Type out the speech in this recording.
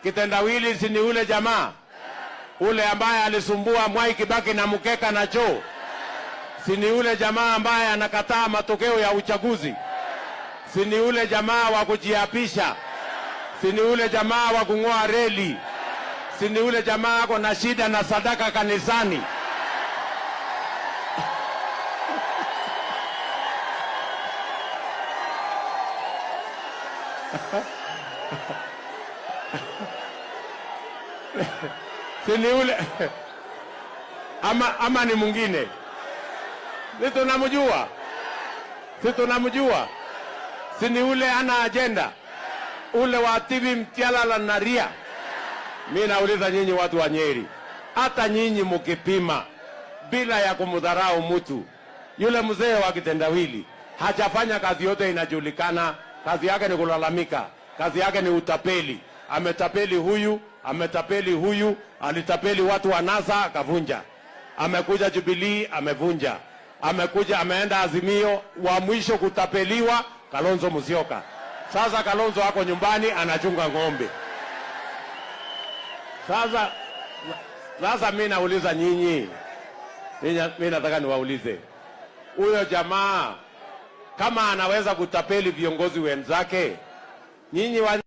Kitendawili si ni ule jamaa ule ambaye alisumbua Mwai Kibaki na mkeka na choo? Si ni ule jamaa ambaye anakataa matokeo ya uchaguzi? Si ni ule jamaa wa kujiapisha? Si ni ule jamaa wa kung'oa reli? Si ni ule jamaa ako na shida na sadaka kanisani? Si ni ule ama ni mwingine? Si tunamjua? Si tunamjua? Si ni ule ana agenda ule wa TV Mtialala na Ria? Mi nauliza nyinyi watu wa Nyeri, hata nyinyi mkipima bila ya kumdharau mtu, yule mzee wa kitendawili hajafanya kazi yote inajulikana. Kazi yake ni kulalamika, kazi yake ni utapeli. Ametapeli huyu, ametapeli huyu, alitapeli watu wa NASA akavunja, amekuja Jubilee amevunja, amekuja ameenda Azimio, wa mwisho kutapeliwa Kalonzo Musyoka. Sasa Kalonzo ako nyumbani anachunga ng'ombe. Sasa mi nauliza nyinyi, mi nataka niwaulize, huyo jamaa kama anaweza kutapeli viongozi wenzake, nyinyi wa